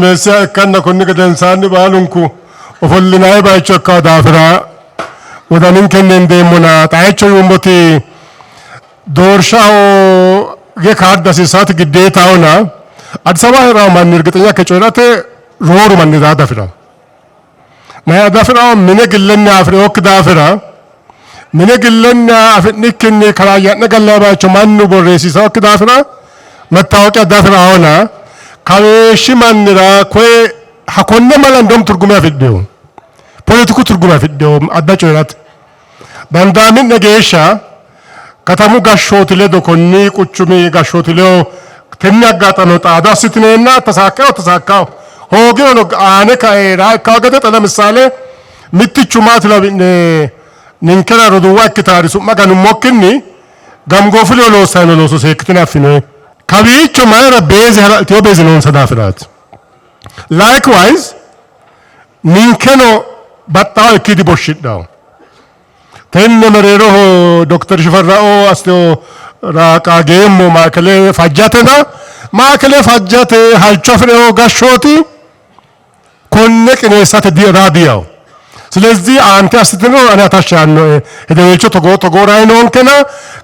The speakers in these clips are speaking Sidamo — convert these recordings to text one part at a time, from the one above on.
meessiha ikkanna konni gedensaanni baalunku ofollinanni bayicho ikkawo daafira wodaninkenni hendeemmona xaicho yuummoti doorshaho ge kaarde hasiissaati giddeetahona Addis Ababa hee'rawo manni እርግጠኛ ikke coyi'rate rooru manni daa dafirawo. Mayira dafirawo? Mine gillenni afi'rinokki daafira mine gillenni afi'nikkinni karaayya'ne gallanni bayicho mannu borreessiisannokki daafira መታወቂያ dafirawona kaweeshshi mannira koye hakonne mala እንደውም ትርጉም afidhino poletiku ትርጉም afidhino adda coyi'rate dandaami'ne geeshsha katamu gashshooti ledo konni quchumi gashshooti ledo tenne aggaxano xaado assitineenna tasaakkayo tasaakkayo hoogirono aane kae ikkawo gede xa ለምሳሌ mittichu maati lawi'ne ninkera roduuwa ikkitaari su'ma ganummokkinni gamgoofu ledo loossanno looso seekkitine affinoyi kawiicho mayira base hala'liteyo base noonsa daafiraati. Likewise ninkeno baxxawo ikkidi boshshidhawo tenne mereeroho Dokter Shifarrao asiteyo qaageemmo maakele fajjatena maakele fajjate halcho afi'reyo gashshooti konne qineessate raadiyawo. ስለዚህ aante assitino ane atashshannoe hedeweelcho togoo togoo rayi noonkena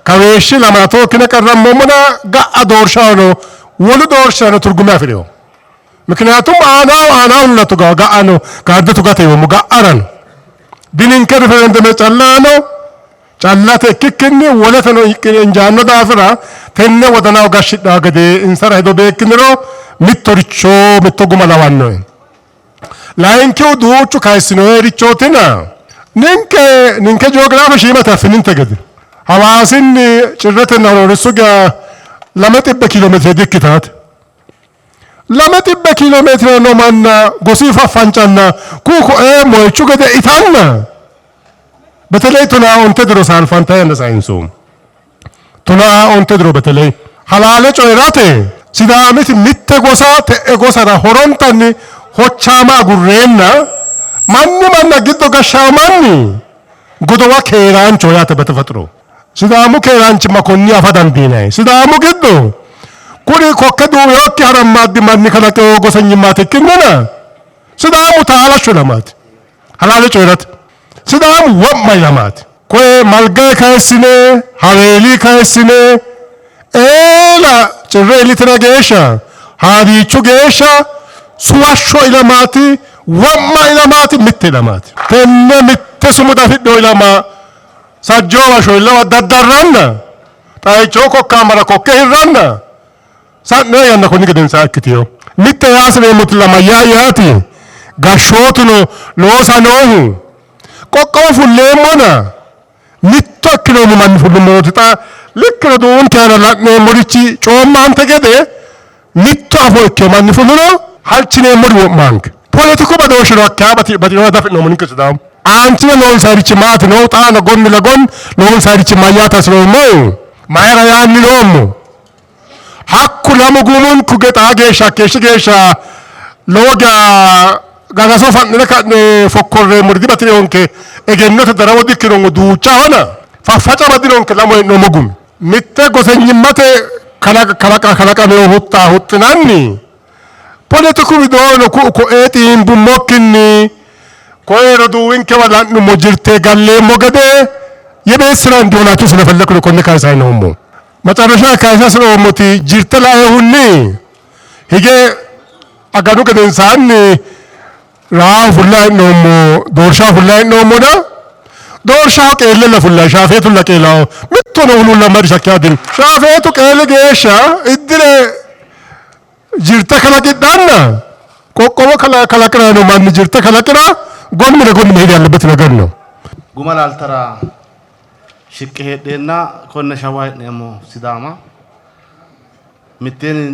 kaweeshshi lamalate kine qarrammoommona ga'a doorshahono wolu doorshirano turgume afi'reyo. ምክንያቱም አናው አናው tuga ga'ano kaarde tugate yoommo ga'arano dininke riferendeme callano callate ikkikkinni woleteno injaanno daafira tenne wodanaho gashshidhaa gede insara hedo beekkiniro mittoricho mitto guma lawannoe. Layinkihu duuchu kayissinoerichootina ninke ninke jiogiraafe shiimate affininte gede Hawaasinni Cirretenna Horoorissu geya 200 kiilo meetire dikkitaate. 200 kiilo meetire no manna gosii faffancanna ku'u ko'ee moyichu gede itanna በተለይ tonaa onte diro saalfanta yanna sayinsoommo. 95 diro በተለይ halaale coyi'rate Sidaamiti mitte gosa te'e gosara horontanni hochaama agurreenna manni manna giddo gashshawo manni godowa keeraancho yaate በተፈጥሮ Sidaamu keeraanchimma konni afa dandiinanni. Sidaamu giddo kuri kokke duuweyokki harammaaddi manni kalaqewo gosenyimmaati ikkinnina Sidaamu taalashsho ilamaati. Halaale coyi'rate Sidaamu wo'ma ilamaati. Koye Malgayi kayissine Haweeli kayissine eela Cirre iillitina geeshsha Haadiichu geeshsha suwashsho ilamaati wo'ma ilamaati mitte ilamaati. Tenne mitte sumuda afidhino ilama sajjoowa shoyillawa daddarranna xaicho kokkaamara kokke hirranna sa'noe yanna konni gedensaa ikkiteyo. Mitte yaasineemmoti mayyaa yaati gashshootuno loosa noohu qoqqowo fulleemmona mitto ikkinoommo manni fullummorooti xa likki roduuwinke aana la'neemmorichi coommaante gede mitto afoo ikkeyo manni fuluro halchineemmori wo'maanke. Poletiku badooshshino hakkeya baxinoha diafi'noommo ninke Sidaamu. Aanchine loonsayirichi maati noohu xaano gonni lagon loonsayirichi mayyaate hasiroommohu mayira yaanni noommo. Hakku lamu gumunku xaa geeshsha hakkeeshshi geeshsha lowo geya gagaso fa'nine ka'ne fokkorreemmori dibaxirinonke egennote darawo dikkinongo duuchahona faffaca dinonke lamu hee'noommo gumi. Mitte gosenyimmate kalaqameyo huxxa huxxinanni poletiku widoono ku'u ko'ee xiimbummokkinni koye roduuwinkewa la'nummo jirte galleemmo gede የቤት ስራ እንዲሆናችሁ ስለፈለኩ ነው konne kayisay noommo። መጨረሻ kayisa hasi'roommoti jirte laeehunni hige aganu gedensaanni raahu fullayi hee'noommo doorshaho fullayi hee'noommona doorshaho qeellella fullayi shaafeetulla qeelaho mittono huluullamari shakkiya dino. Shaafeetu qeeli geeshsha iddire jirte kalaqidhanna qoqqowo kalaqira no manni jirte kalaqira ጎን ለጎን መሄድ ያለበት ነገር ነው። Guma laaltara shiqqe heedheenna konne Shawa hee'neemmo Sidaama mitteenni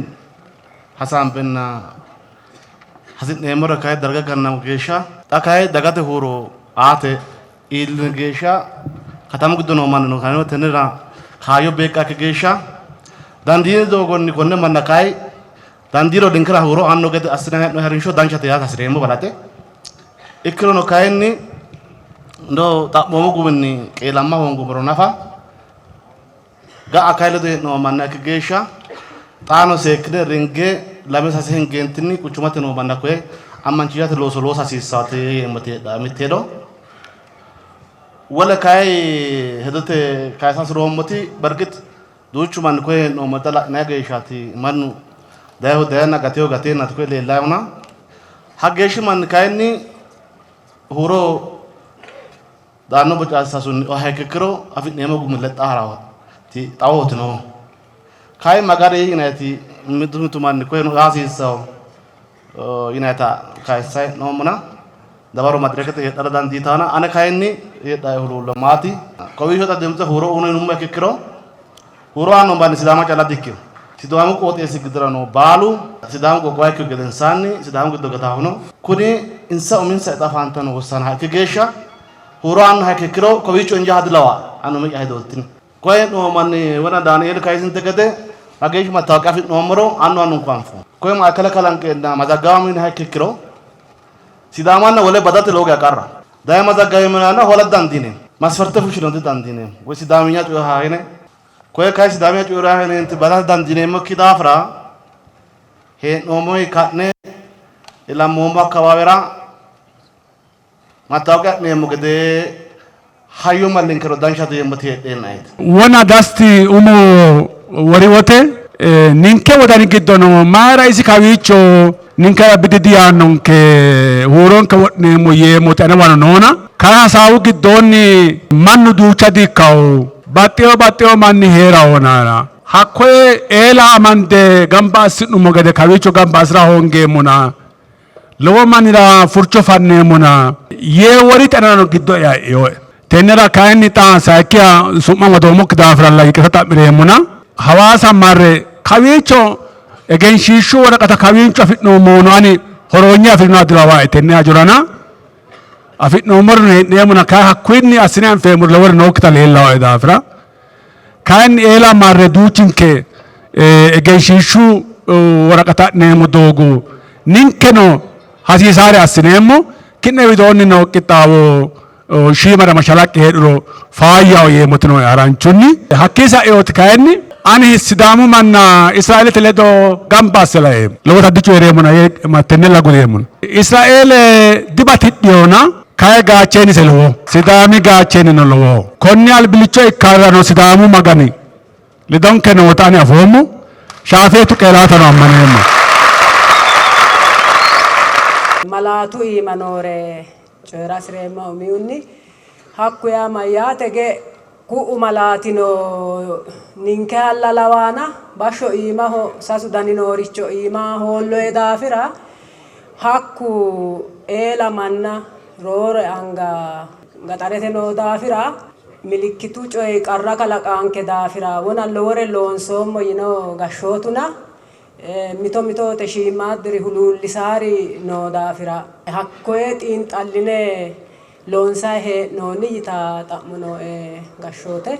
hasaambenna hasi'neemmore kayi darga gannamo geeshsha xa kayi dagate huuro aate iillino geeshsha katamu giddo noo mannino kayi tennera kaayyo beeqqakki geeshsha dandiini doogonni konne manna kayi dandiiro ninkera huuro aanno gede assinanni hee'noonni harinsho danchate yaate hasireemmo balaxe ikkirono kayinni ndo xa'moomu guminni qeelamma hoongummoro nafa ga'a kayi ledo hee'noommo manna ikki geeshsha xaano seekkine ringe lame sase hingeentinni quchumate noo manna koye ammanchiishate looso loosa hasiissaate yeemmoti heedha mitte hedo. Wole kayi hedote kayisa hasi'roommoti bergit duuchu manni koye hee'noommota la'nanni geeshshaati mannu dayihu dayenna gatehu gateennaati koye leellayihuna hageeshshi manni kayinni huuro daanno boca sasunni hayikkiro afi'neemmo gumi lexxa haraati xawooti noohu. Kayi magari yinayiti mitu mitu manni koye hasiissawo yinayita kayinsayi hee'noommona dawaro madirakete heedhara dandiitaana ane kayinni heedhae huluullo maati kowiicho xa dimtse huuro uno yinummo ikkiro huuro aanno manni Sidaama calla dikkino. Sidaamu qooxeessi giddora noo baalu Sidaamu qoqqowa ikkihu gedensaanni Sidaamu giddo gataahuno kuni insa uminsa exa faantano wossanaha ikki geeshsha huuro aannoha ikkiro kowiicho injaa dilawa anu umi'ya hedootini. Koye noo manni wona Daanieeli kayisinte gede mageeshshi mattaawoqiya afi'noommoro annu annunku anfoommo. Koye maakele kalanqeenna mazaggawamino yiniha ikkiro Sidaamanna wole badate lowo geya qarra. Daye mazaggawamino yaanna hoola didandiineemmo. Masfarte fushshino didandiineemmo. Woy Sidaaminya coyiha yine koye kayi Sidaaminya coyi'raha yineenti badate dandiineemmokki daafira hee'noommowi ka'ne ilammoommo akkawaawera Mattaawoqiya adhineemmo gede hayyo mallinkero danchate yeemmoti heedheennaeeti. Wona Dasti umo wori wote ninke wodani giddo no, mayira isi kawiicho ninkera biddi diyaannonke, huuronke wodhineemmo yeemmoti anewano noona. Kayi hasaawu giddoonni mannu duucha diikkawo, baxxewo baxxewo manni hee'rawona. Hakkoye eela amande gamba assi'nummo gede kawiicho gamba assi'ra hoongeemmona. Lowo mannira furcho fanneemmona yee wori xanano giddo'ya e'inoe. Tennera kayinni xa sayikkiha su'ma amadoommokki daafiralla yiqirta xa'mi'reemmona Hawaasa marre kawiicho egenshiishshu woraqata kawiincho afi'noommohuno ani horoonye afi'rinoha dilawae tenne hajorana afi'noommorino hee'neemmona kayi hakkuyinni assine anfeemmori lowori nookkita leellawoe daafira Kayinni eela marre duuchinke egenshiishshu woraqata adhineemmo doogo ninkeno hasiisaare assineemmo. Ki'ne widoonni noo qixxaawo shiimara mashalaqqe heedhuro faayyaho yeemmoti nooe haranchunni. Hakkii sa'inooti kayinni ani Sidaamu manna Israeelete ledo gamba asse laeemmo. Lowota dicoyi'reemmona yee tennella gudeemmona. Israeele dibatidhinona Kayi gaacheenise lowoho. Sidaami gaacheenino lowoho. Konni albillicho ikkarano Sidaamu Magani ledonke noota ani afoommo. Shaafeetu qeelaatano ammaneemmo. Malaatu iima noore coyi'ra hasi'reemma umihunni. Hakku yaa mayyaate ge ku'u malaatino ninkehalla lawaana bashsho iimaho sasu dani nooricho iima hoolloye daafira Hakku eela manna roore anga gaxarete noo daafira, milikkitu coyi qarra kalaqaanke daafira wona lowore loonsoommo yino gashshootuna, mito mitote shiimmaadduri huluullisaari noo daafira hakkoye xiinxalline loonsayi hee'noonni yitaa xa'mo nooe gashshoote.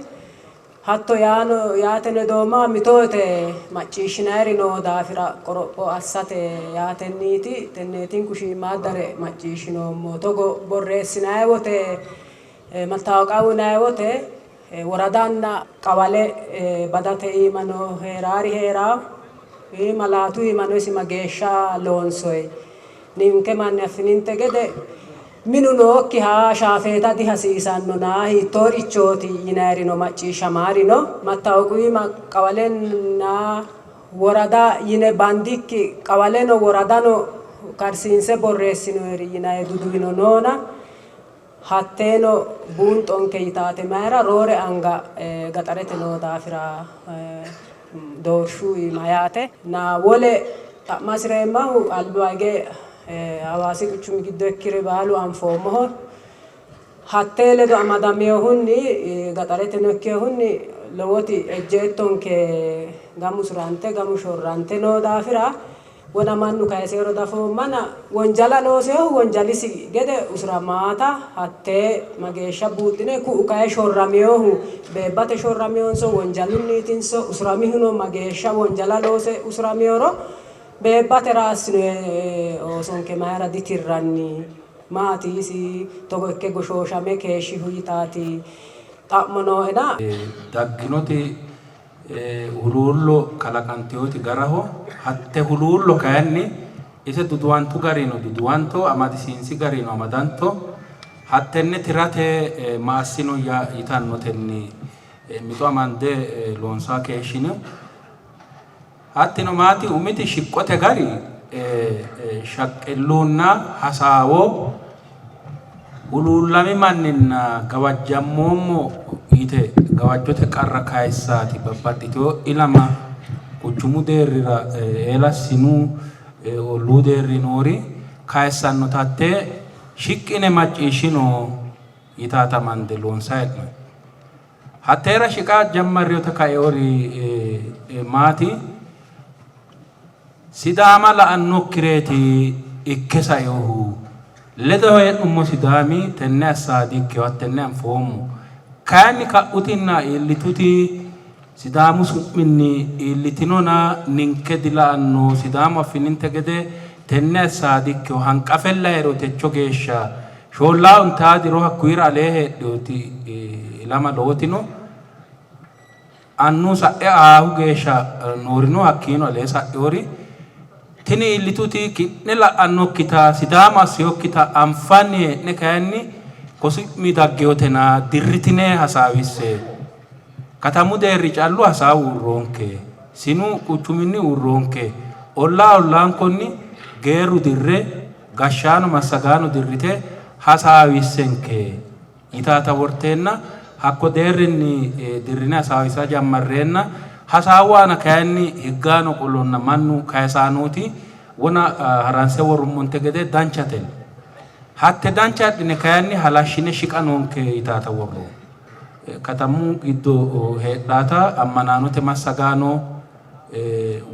Hatto yaano yaateno hedoomma, mito woyte macciishshinayiri noo daafira qoropho assate yaatenniiti. Tenneetinku shiimmaaddare macciishshinoommo. Togo borreessinayi wote, mattaawoqa uyinayi wote woradanna qawale badate iimano heeraari hee'rawo. Malaatu iimano isi mageeshsha loonsoyi? Ninke manni affininte gede minu nookkiha shaafeeta dihasiisannona hiittoorichooti yinayirino macciishshamaari no. Mattawoqu iima qawalenna worada yine bandikki qawaleno woradano karsiinse borreessinoyiri yinayi duduwino noona hatteeno buunxonke yitaate mayira roore anga gaxarete noo daafira doorshu iima yaate. Na wole xa'ma hasi'reemmahu alba hige Hawaasi quchumi giddo ikkire baalu anfoommoho. Hattee ledo amadaminohunni gaxareteno ikkinohunni lowoti ejjeettonke gamu usurante gamu shorrante noo daafira wona mannu kayiseero dafoommana wonjala looseehu wonjalisi gede usuramaata hattee mageeshsha buuxxine ku'u kayi shorraminohu beebbate shorraminohonso wonjalunniitinso usuramihuno mageeshsha wonjala loose usuraminoro beebbate raassinoe oosonke mayira ditirranni maati isi togo ikke goshooshame keeshshihu yitaati xa'mo nooena. Dagginoti Huluullo kalaqantinoti garaho. Hatte huluullo kayinni ise duduwantu garino duduwanto, amadisiinsi garino amadanto, hattenne tirate ma assinoyya yitannotenni mixo amande loonsanni keeshshino. Hattino maati umiti shiqqote gari shaqqillunna hasaawo huluullami manninna gawajjammoommo yite gawajjote qarra kayissaati babbaxxitino ilama quchumu deerrira eela sinu olluu deerri noori kayissannota hattee shiqqine macciishshino yitaata amande loonsanni hee'noonni. Hatteera shiqa jammarriyota kaeori maati? Sidaama la'annokkireeti ikke sainohu. Ledo hee'nummo Sidaami tenne assa dikkino, hattenne anfoommo. Kayinni ka'utinna iillituti Sidaamu su'minni iillitinona ninke dila'anno, Sidaamu affininte gede tenne assa dikkino, hanqafella hee'ro techo geeshsha Shoollaa ontaa diro hakkuyira alee heedhinoti ilama lowoti no. Annu sa'e ahaahu geeshsha noorino hakkiino alee sa'inori. Tini iillituti ki'ne la'annokkita Sidaama assinokkita anfanni hee'ne kayinni ko su'mi dagginotena dirritine hasaawisse. Katamu deerri callu hasaawu uurroonke. Sinu quchuminni uurroonke. Ollaa ollaankonni geerru dirre gashshaano massagaano dirrite hasaawissenke yitaata worteenna hakko deerrinni dirrine hasaawisa jammarreenna hasaawu aana kayinni higgaano qolonna mannu kayisaanooti wona haranse worrummonte gede danchatella. Hatte dancha adhine kayinni halashshine shiqa noonke yitaata worroommo. Katamu giddo heedhaata ammanaanote massagaano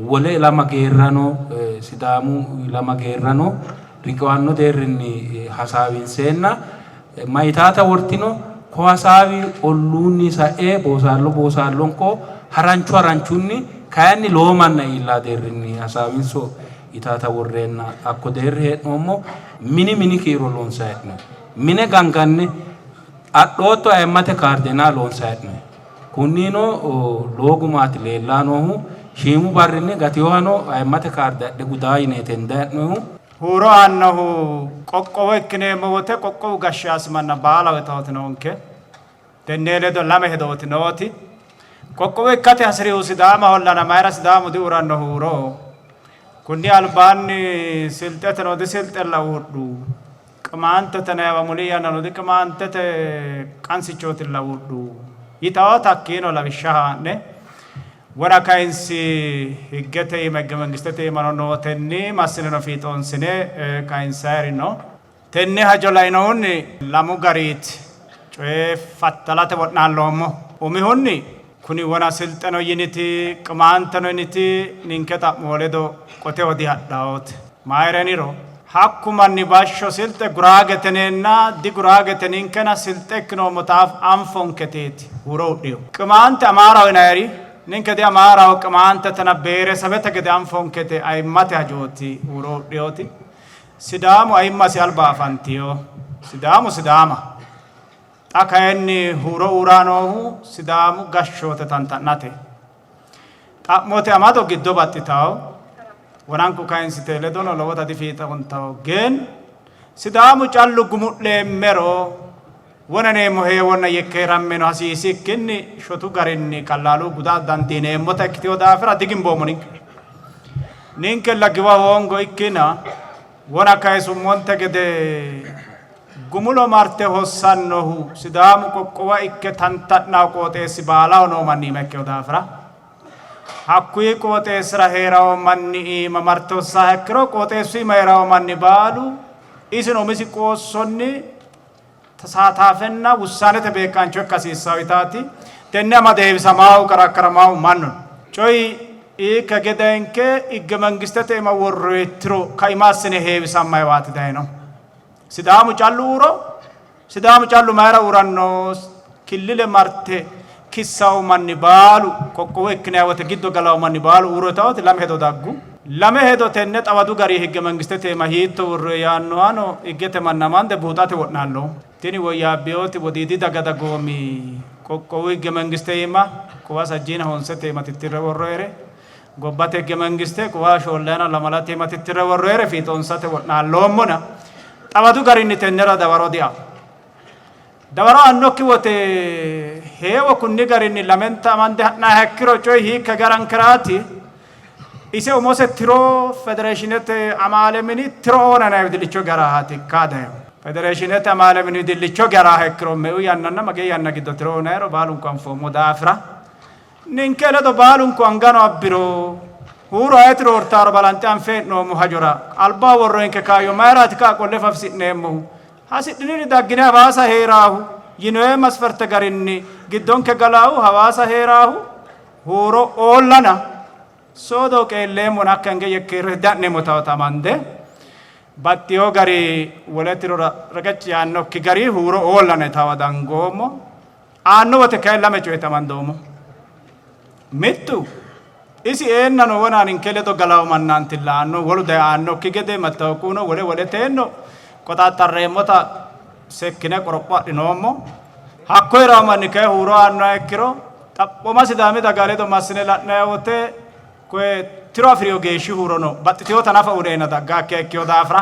wole ilama geerrano Sidaamu ilama geerrano riqiwanno deerrinni hasaawinseenna mayitaata wortino ko hasaawi olluunni sa'e boosaallo boosaallonko haranchu haranchunni kayinni lowo manna iillaa deerrinni hasaawinso yitaata worreenna hakko deerri hee'noommo. Mini mini kiiro loonsanni hee'noommo. Mine ganganne adhootto ayimmate kaardenaa loonsanni hee'noommo. Kunnino lowo gumaati leellanni noohu. Shiimu barrinni gatinohano ayimmate kaarde adhe gudaa yineeti hendanni hee'noonnihu. Huuro aannohu qoqqowo ikkineemmo wote qoqqowu gashshaasi manna baalaho yitaoti noonke. Tennee ledo lame hedooti nooti. Qoqqowo ikkate hasi'rihu Sidaamahollana mayira Sidaamu diuranno huuro? Kunni albaanni Silxeteno disilxella uudhu. Qimaantete neewa muli yannano diqimaantete qansichootilla uudhu. Yitaota hakkiino lawishsha haa'ne wona kayinsi higgete iima higge mangistete iimano nootenni massineno fiixoonsine kayinsayiri no. Tenne hajo lainohunni lamu gariiti coye fattalate wo'naalloommo. Umihunni, kuni wona Silxeno yiniti, Qimaanteno yiniti ninke xa'muwa ledo qoteho dihadhannote. Mayira yiniro, hakku manni bashsho Silxe Guraagete yineenna di Guraagete ninkena Silxe ikkinoommota anfonketeeti huuro udhinohu. Qimaante Amaaraho yinayiri ninke di Amaaraho Qimaantetena Beeresabete gede anfonkete ayimmate hajooti huuro udhinoti. Sidaamu ayimmasi alba afantino. Sidaamu Sidaama. Xa kayinni huuro uura noohu Sidaamu gashshoote tanta'nate. Xa'mote amado giddo baxxitawo. Wonanku kayinsite ledono lowota difiixontawo. Gen Sidaamu callu gumu'leemmero wonaneemmo heewonna yekkeerammeno hasiisikkinni shotu garinni qallaalu guda dandiineemmota ikkitino daafira digimboommo ninke. Ninkella giwa hoongo ikkina wona kayisummonte gede gumulo marte hossannohu Sidaamu qoqqowa ikke tanta'nawo qooxeessi baalaho noo manni iima ikkino daafira hakkuyi qooxeessira hee'rawo manni iima marte hossaha ikkiro qooxeessu iima hee'rawo manni baalu isino umisi qoossonni tasaataafenna wussaanete beeqqaancho ikka hasiissawo yitaati. Tenne amade heewisamaahu karakkaramaahu mannu no. Coyi hiikka gedenke higge mangistete iima worroytiro kaima assine heewisammayiwaati dayino. Sidaamu callu uuro, Sidaamu callu mayira uranno? Killile marte kissawo manni baalu qoqqowo ikkinayi wote giddo galawo manni baalu uuro yitaoti lame hedo daggu. Lame hedo tenne xawadu gari higge mangistete iima hiitto worroyi yaannohano higgete manna amande buuxate wo'naalloommo. Tini woyyaabbinoti Wodiidi daga dagoomi Qoqqowu higge mangiste iima quwa sajjiina honsete iima tittirre worroyere, gobbate higge mangiste quwa shoollayina lamalate iima tittirre worroyere fiixoonsate wo'naalloommona xawadu garinni tennera dawaro diafa. Dawaro aannokki wote heewo kunni garinni lamenta amande ha'nanniha ikkiro coyi hiikka garankeraati? Ise umose tiro federeeshinete amaale mini tiro oona yinanni wedillicho garaati ikka dayo. Federeeshinete amaale mini wedillicho garaha ikkiro meu yannanna magee yanna giddo tiro oonayiro baalunku anfoommo daafira ninke ledo baalunku angano abbiro huuro ayeti roortaaro balanxe anfe hee'noommo hajora alba worroyinke kaayyo mayiraati ka'a qolle fafisi'neemmohu? Hasidhiniri daggine Hawaasa hee'raahu yinoye masfarte garinni giddonke galaahu Hawaasa hee'raahu huuro oollana soodo qeelleemmona hakka hinge yekkeerre da'neemmo tawata amande baxxeyo gari wole tirora reqecci yaannokki gari huuro oollana tawa dangoommo. Aanno wote kayi lame coye amandoommo. Mittu isi eennano wona ninke ledo galawo mannaantilla aanno, wolu daye aannokki gede mattawoquno wole woleteenno qoxaaxxarreemmota sekkine qoropho adhinoommo. Hakko hee'rawo manni kayi huuro aannoha ikkiro xaphooma Sidaami daga ledo massine la'nanni wote koye tiro afi'rino geeshshi huurono baxxitinota nafa uyneenna daggaakkiha ikkino daafira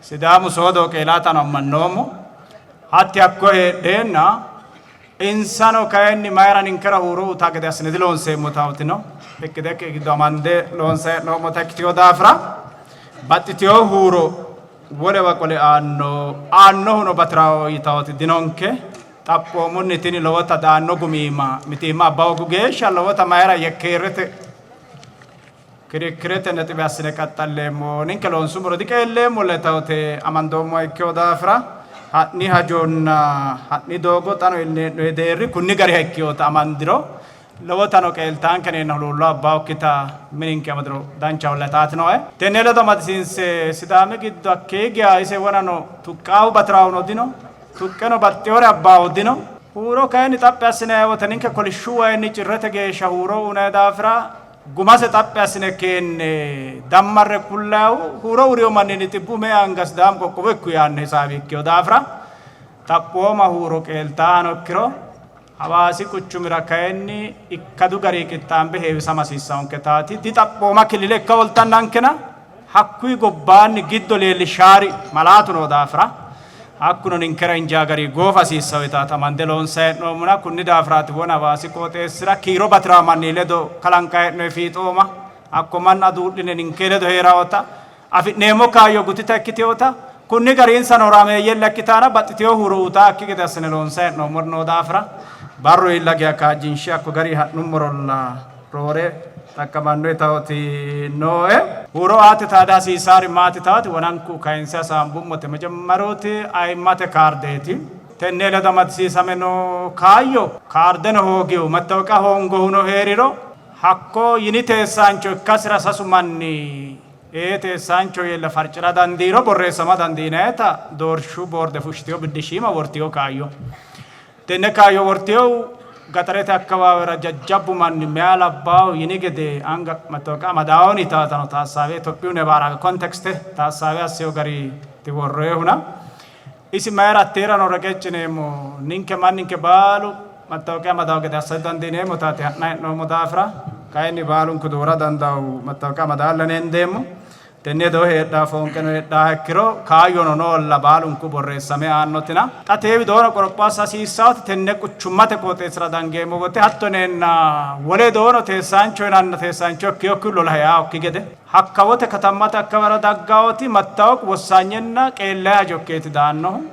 Sidaamu soodo qeelaatano ammannoommo. Hatti hakko heedheenna insano kayinni mayira ninkera huuro uta gede assine diloonseemmo tawtino ikkite giddo amande loonse hee'noommota ikkitino daafira baxxitino huuro wolewa qole aanno aannohuno batiraho yitawoti dinonke. Xaphoomunni tini lowota daanno gumiima mitiimma abba hoogu geeshsha lowota mayira yekkeerrete kirikkirete nexibe assine qaxxalleemmo, ninke loonsummoro diqeelleemmo letawote amandoommoha ikkino daafira ha'ni hajonna ha'ni doogo xano ilne'noe deerri kunni gariha ikkinota amandiro lowotano qeeltaanke neenna huluullo abbaokkita mininke amadiro danchaho letaatinoe. Tenne ledo amadisiinse Sidaami giddo hakkee geya ise wonano tuqqaahu batirahuno dino, tuqqeno baxxewore abbaahu dino. Huuro kayinni xaphi assinanni wote ninke kolishshu wayinni cirrete geeshsha huuro uynanni daafira gumase xaphi assine keenne dammarre kullayihu huuro uriyo manninni xibbu me anga Sidaamu qoqqowo ikku yaanno hisaabi ikkino daafira xaphooma huuro qeeltaano ikkiro Hawaasi quchumira kayinni ikkadu gari qixxaambe heewisama hasiissaonke taati dixaphooma killile ikka woltannankena hakkuyi gobbaanni giddo leellishaari malaatu noo daafira hakkuno ninkera injaa gari goofa hasiissawo yitaata amande loonsayi hee'noommona kunni daafiraati wona Hawaasi qooxeessira kiiro bati'raa manni ledo kalanqayi hee'noyi fiixooma hakko manna aduudhine ninke ledo hee'rawota afi'neemmo kaayyo gutita ikkiteewota kunni gariinsano horaameeyyella ikkitaara baxxiteewo huuro uutaakki gede assine loonsayi hee'noommori noo daafira barru iilla geya kaajjinshe hakko gari ha'nummorolla roore xaqqamanno yitawoti nooe. Huuro aate taada hasiisaari maati taati wonanku kayinse hasaambummote mejemmarooti ayimmate kaardeeti. Tenne ledo amadisiisame noo kaayyo kaardeno hoogihu mattawoqa hoongohuno hee'riro hakko yini teessaancho ikkasira sasu manni ee teessaancho yeella farci'ra dandiiro borreessama dandiinayeta doorshu boorde fushshiteyo biddishshiima wortiyo kaayyo. Tenne kaayyo wortiyohu gaxarete akkawaawera jajjabbu manni meya labbaahu yini gede anga mattawoqa amadaawoni yitaatano taassaawe Itophiyu nebaarawe kontekste taassaawe assiyo gari worroyehuna isi mayira atteerano reqeccineemmo ninke manninke baalu mattawoqa amadaawo gede assa dandiineemmo taate ha'na hee'noommo daafira kayinni baalunku doora dandaawu mattawoqa amadaalla hendeemmo. Tenne hedo heedhaa foonqeno heedhaa ikkiro kaayyono noolla baalunku borreessame aannotina xa teewi doono qoropho assa hasiissaati tenne quchummate qooxeessira dangeemmo wote hatto neenna wole doono teessaancho yinanna teessaancho ikkiyokki lolahe yaokki gede hakka wote katammate akkawara daggaoti mattawoq wossaanyenna qeellayi hajo ikkeeti daannohu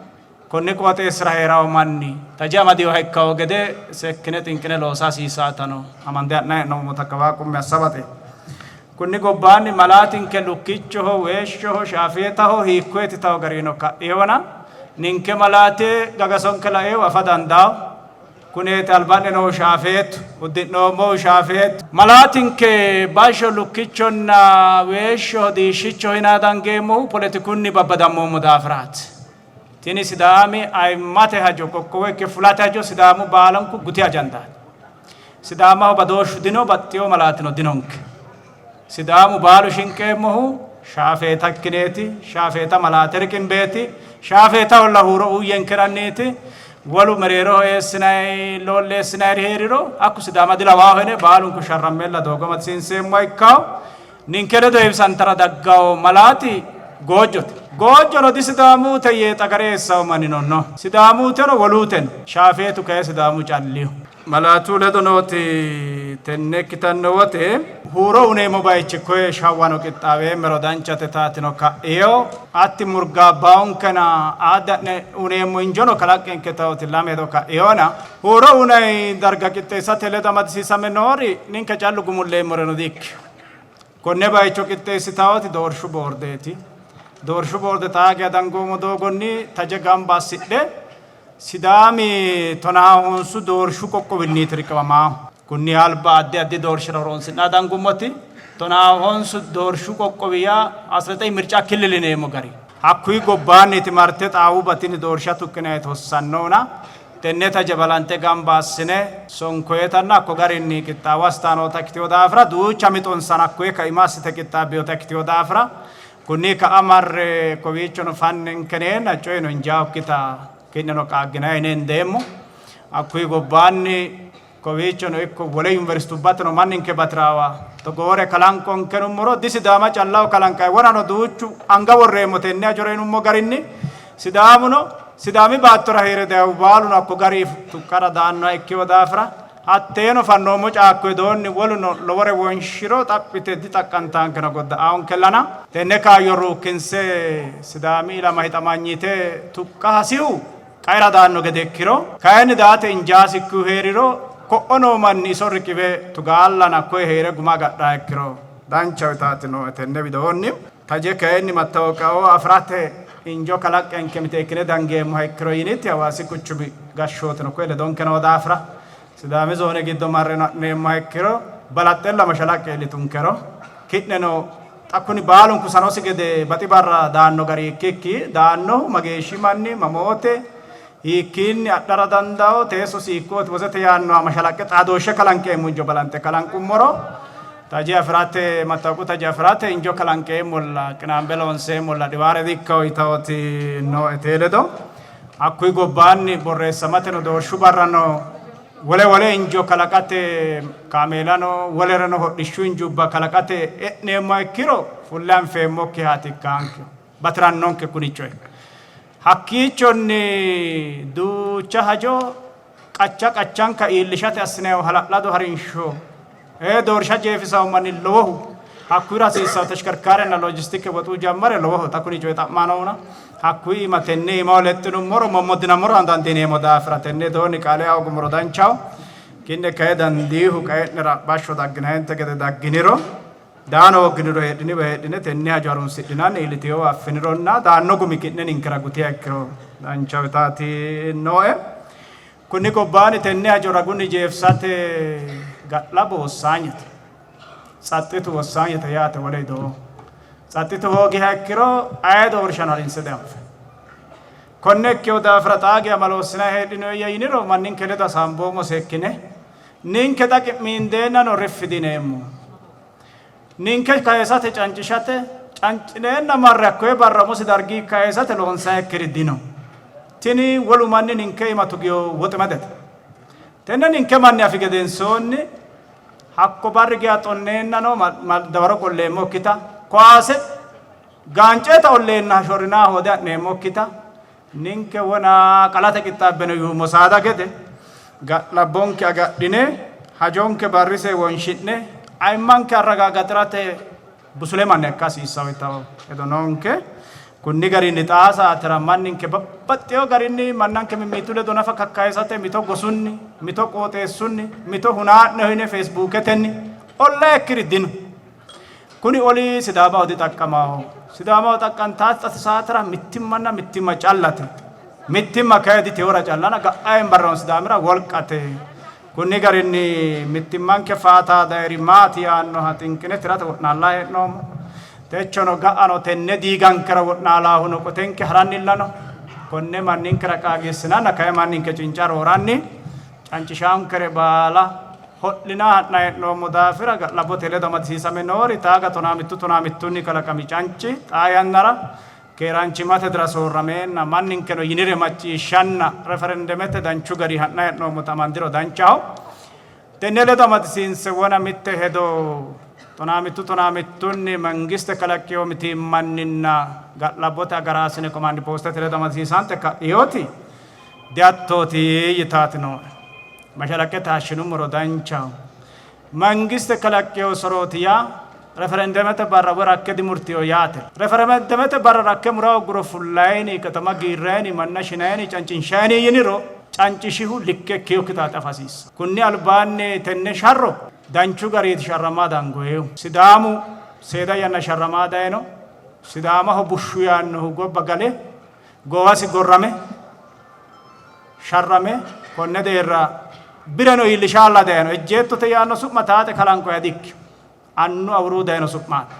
konni qooxeessira hee'rawo manni taje amadiyoha ikkawo gede sekkine xinqine loosa hasiissaatano amande ha'na hee'noommota kawaa qummi assa baxe. Kunni gobbaanni malaatinke lukkichoho, weeshshoho, shaafeetaho hiikkoyeti tawo garino ka'eewana ninke malaate gagasonke laeewu afa dandaawo. Kuneeti alba'ne noohu shaafeetu, uddi'noommohu shaafeetu. Malaatinke bashsho lukkichonna weeshshoho diishshichoho yinaa dangeemmohu poletikunni babbadammoommo daafiraati. Tini Sidaami ayimmate hajo qoqqowo ikke fulate hajo Sidaamu baalunku guti ajandaati. Sidaamaho badooshshu dino, baxxeewo malaatino dinonke. Sidaamu baalu shinqeemmohu shaafeeta ikkineeti, shaafeeta malaate riqimbeeti, shaafeetaholla huuro uuyyenkeranniiti. Wolu mereeroho eessinay loolleessinayri hee'riro hakku Sidaama dilawaaho yine baalunku sharrammeella doogo amadisiinseemmoha ikkawo. Ninke ledo heewisantara daggawo malaati Goojjote. Goojjono diSidaamuute yee xagare eessawo mannino no. Sidaamuuteno woluuteno. Shaafeetu kayi Sidaamu calliho. Malaatu ledo nooti tenne ikkitanno wote. Huuro uneemmo bayichi koye shawwano qixxaaweemmero danchate taatino ka'io. Atti murgaabbaonkena aada'ne uneemmo injono kalaqqenke taoti lame hedo ka'iona. Huuro unay darga qixxeessate ledo amadisiisame noori ninke callu gumulleemmoreno dikkino. Konne bayicho qixxeessitaoti doorshu boordeeti. Doorshu boorde xaa geya dangoommo doogonni taje gamba assidhe Sidaami tonaa honsu doorshu qoqqowinniiti riqiwamaahu. Kunni alba addi addi doorshira horonsi'nanni dangummoti tonaa honsu doorshu qoqqowi yaa 19 mirca killil yineemmo gari. Hakkuyi gobbaanniiti marte xaawubba tini doorsha tuqqinayiti hossannohuna tenne taje balanxe gamba assine sonkoyetanna hakko garinni qixxaawo assitanota ikkitino daafira duucha mixonsano hakkoye kaima assite qixxaabbinota ikkitino daafira Kunni ka'a marre kowiichono fanninkeneenna coyino injaawokkita ki'neno qaagginanni yine hendeemmo. Hakkuyi gobbaanni kowiichono ikko wole yuniversitubbateno manninke bati'raawa togoore kalanqonke yinummoro di Sidaama callaho kalanqanni wonano duuchu anga worreemmo tenne hajora yinummo garinni Sidaamuno Sidaami baattora hee're dayihu baaluno hakko gari tuqqara daannoha ikkino daafira Hatteeno fannoommo caakko widoonni woluno lowore wonshiro xaphite dixaqqantaankena godda'aaonkellana tenne kaayyo ruukkinse Sidaami ilama hixamanyite tuqqa hasihu qaera daanno gede ikkiro kayinni daate injaasikkihu hee'riro ko'o noo manni iso riqiwe tugaallana koye hee're guma agadhaa ikkiro danchaho yitaati nooe tenne widoonni. Taje kayinni mattawoqiyaoo afi'rate injo kalaqqenke miteekkine dangeemmoha ikkiro yiniti Hawaasi quchumi gashshootino koye ledonke noo daafira Sidaami zoone giddo marreno adhineemmoha ikkiro balaxxella mashalaqqe iillitunkero ki'neno xa kuni baalunku sanosi gede baxi barra daanno gari ikkikki daannohu mageeshshi manni mamoote hiikkiinni adhara dandawo teessosi hiikkooti wozete yaannoha mashalaqqe xaadooshshe kalanqeemmo injo balanxe kalanqummoro Taje afi'rate mattawaqu taje afi'rate injo kalanqeemmolla qinaambe loonseemmolla dhiwaare dikkaho yitawoti nooete ledo. Hakkuyi gobbaanni borreessamateno doorshu barrano wole wole injo kalaqate kaameelano wolereno hodhishshu injubba kalaqate e'neemmoha ikkiro fulle anfeemmokkihaati ikkaanke bati'rannonke kuni coyi. Hakkiichonni duucha hajo qacha qachanka iillishate assinannihu hala'lado harinsho doorsha jeefisanno manni lowohu hakkuyira hasiissanno teshkerkaarenna loojistike woxu jammare lowoho xa kuni coyi xa'manohuna hakkuyi iima tenne iimaho lexxinummoro mommodinammoro dandiineemmo daafira tenne doonni qaale aa hoogummoro danchaho. Ki'ne kayi dandiihu qae'nera bashsho dagginayinte gede dagginiro daano hoogginiro heedhiniwa heedhine tenne hajo harunsidhinanni iillitinowa affinironna daanno gumi ki'ne ninkera gutiha ikkiro danchaho yitaati nooe. Kunni gobbaanni tenne hajo ragunni jeefisate ga'labbo wossaanyete. Tsaxxitu wossaanyete yaate wole widoo. Tsaxxitu hoogiha ikkiro aye doorshano harinse dianfanni. Konne ikkino daafira xaa geya maloossinanni heedhinoyya yiniro manninke ledo hasaamboommo seekkine. Ninke xa qi'miindeennano riffi diyineemmo. Ninke kayisate cancishate cancineenna marre hakkoye barra umosi dargi kayisate loonsannikkiri dino. Tini wolu manni ninke iima tugino woximadete. Tenne ninke manni afi gedensoonni hakko barri geya xonneennano dawaro qolleemmokkita, kowaase gaanceeta olleenna shorrinaa hoode ha'neemmokkita, ninke wona qalate qixxaabbe no yuummo saada gede ga'labbonke agadhine hajonke barrise wonshi'ne ayimmanke arragagaxi'rate busule manna ikka hasiissanno yitanno hedo noonke. Kunni garinni xaa saatera manninke babbaxxeewo garinni mannanke mimmitu ledo nafa kakkayisate mito gosunni, mito qooxeessunni, mito hunaa'neho yine feesbuuketenni olla ikkiri dino. Kuni oli Sidaamaho dixaqqamaho. Sidaamaho xaqqantaati xa saatera mittimmanna mittimma callate. Mittimma kayi diteora callana ga'a barrano Sidaamira wolqate. Kunni garinni mittimmanke faata dayiri maati yaannoha xinqine tirate wo'naallaa hee'noommo. Techono ga'ano tenne diigankera wo'naalaahuno qotenke harannilla no. Konne manninkera qaagiissinanna kayi manninke cinca rooranni cancishaankere baala ho'lina ha'nanni hee'noommo daafira ga'labbote ledo amadisiisame noori taaga tonaa mittu tonaa mittunni kalaqami canci xaa yannara Keeraanchimmate dira soorrameenna manninkeno yinire macciishshanna referendemete danchu gari ha'nanni hee'noommota amandiro danchaho. Tenne ledo amadisiinse wona mitte hedo tonaamittu tonaamittunni mangiste kalaqqino mitiimmanninna ga'labbote agaraasine komaandi poostete ledo amadisiisante ka'inoti dihattooti yitaati nooe. Mashalaqqe taashshinummoro danchaho. Mangiste kalaqqino sorooti yaa referendemete barra woy rakke dimurtino yaate. Referendemete barra rakke mura hogguro fullayini, katama giirrayini, manna shinayini, cancinshayini yiniro cancishihu likke ikkinokkitaati afa hasiissa. Kunni albaanni tenne sharro danchu gariiti sharramaa dangoyehu. Sidaamu seeda yanna sharramaa dayino. Sidaamaho bushshu yaannohu gobba gale goowasi gorrame sharrame konne deerra bireno iillishaalla dayino. Ejjeettote yaanno su'ma taate kalanqoya dikkino. Annu awuruu dayino su'maati.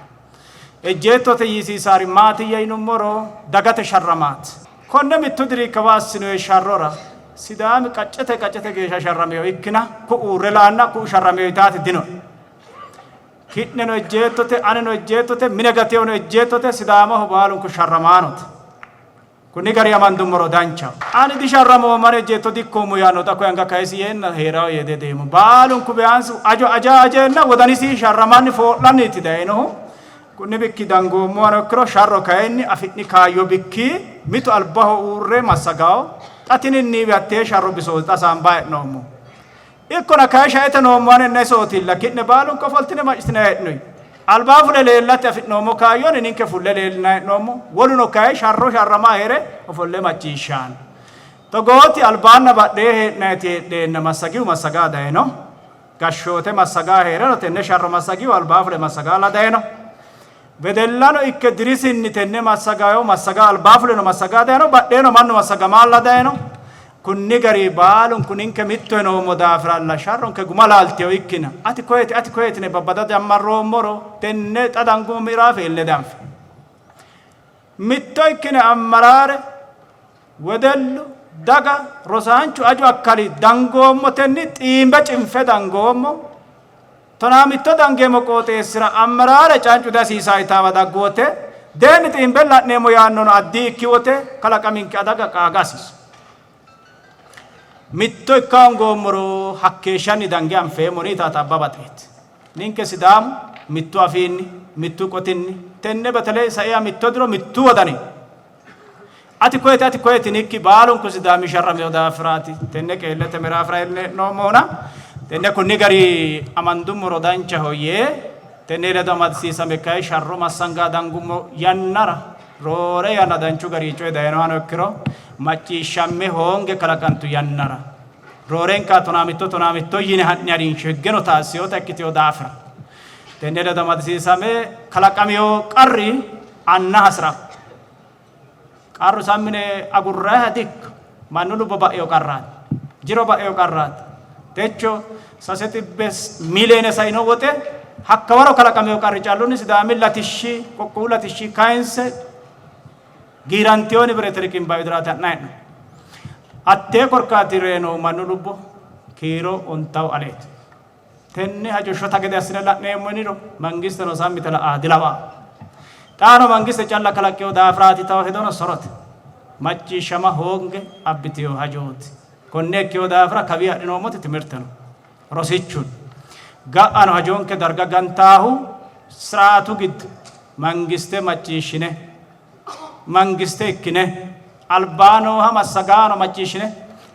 Ejjeettote yiisiisaari maatiyya yinummoro dagate sharramaati. Konne mittu diri kawa assinoyi sharrora Sidaami qaccete qaccete geeshsha sharramino ikkina ku'u uurre laanna ku'u sharramino yitaati dinoe. Ki'neno ejjeettote, anino ejjeettote, mine gatewono ejjeettote, Sidaamaho baalunku sharramaanote. Kunni gari amandummoro danchaho. Ani disharramoommo, ani ejjeetto dikkoommo yaanno xa koye anga kayisi yeenna hee'rawo yee dihedeemmo. Baalunku beyaansi ajo aja ajeenna wodanisi sharramanni foo'lanniiti dayinohu. Kunni bikki dangoommohano ikkiro sharro kayinni afi'ni kaayyo bikki mitu albaho uurre massagawo. Xa tininniiwi hattee sharro bisooti xa saamba hee'noommo. Ikkona kayi shaete noommo anenna isootilla, ki'ne baalunku ofoltine macciishshitinanni heedhinoyi. Albaa fule leellate afi'noommo kaayyonni ninke fulle leellinanni hee'noommo, woluno kayi sharro sharrama hee're ofolle macciishshanno. Togooti albaanna badhee hee'nanniti heedheenna massagihu massagaa dayino. Gashshoote massagaa hee'reno tenne sharro massagihu albaa fule massagaalla dayino. Wedellano ikke dirisinni tenne massagayo massaga albaa fuleno massagaa dayino, badheeno mannu massagamaalla dayino. Kunni gari baalunku ninke mitto hinoommo daafiralla sharronke guma laaltino ikkina ati koyeti ati koyeti yine babbada jammarroommoro tenne xa dangumo mi'raafe iille danfe. Mitto ikkine ammaraare wedellu daga rosaanchu aju akkali dangoommotenni xiimbe cinfe dangoommo. Tonaa mitto dangeemmo qooxeessira ammaraare cancu dihasiisaa yitaawa daggu wote deerni xiimbe la'neemmo yaannono addi ikki wote kalaqaminke adaga qaaga hasiisu. Mitto ikka hoongoommoro hakkeeshshanni dange anfeemmoni yitaata Abba Baxeeti. Ninke Sidaamu mittu afiinni, mittu qotinni, tenne betele saiha mitto diro mittu wodani ati koyeti ati koyeti yinikki baalunku Sidaami sharramino daafiraati tenne qeellete miraafira hee'noommohuna tenne kunni gari amandummoro danchaho yee tenne ledo amadisiisame kayi sharro massanga dangummo yannara roore yanna danchu gari coye dayinohano ikkiro macciishshamme hoonge kalaqantu yannara roorenka tonaamitto tonaamitto yine ha'ni harinsho higgeno taassiyota ikkitino daafira tenne ledo amadisiisame kalaqamino qarri anna hasi'ra Qarru sammine agurrayiha dikko. Mannu lubbo ba'ino qarraati. Jiro ba'ino qarraati. Techo 300 miliyoone saino woxe hakkawaro kalaqamino qarri callunni Sidaami latishshi qoqqowu latishshi kayinse giirantino nibirete riqimbayi widiraati ha'nanni hee'noommo. Hattee korkaati reyinohu mannu lubbo kiiro ontawu aleeti. Tenne hajo shota gede assine la'neemmo yiniro mangisteno sammi yite la''a dilawanno. Xaano mangiste calla kalaqqino daafiraati yitanno hedono sorote. Macciishshama hoonge abbitino hajooti. Konne ikkino daafira kawii adhinoommoti timirte no. Rosichu no. Ga'ano hajonke darga gantaahu siraatu giddo mangiste macciishshine, mangiste ikkine, albaa nooha massagaano macciishshine,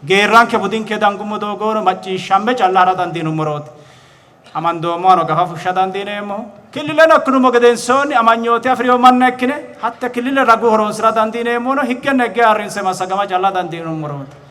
geerranke budinke dangummo doogono macciishshamme calla ha'ra dandiinummorooti. Amandoommohano gafa fushsha dandiineemmohu. Killileno ikkinummo gedensoonni amanyoote afi'rino manna ikkine hatte killile ragu horoonsi'ra dandiineemmohuno higgenna higge ayirrinse massagama calla dandiinummorooti.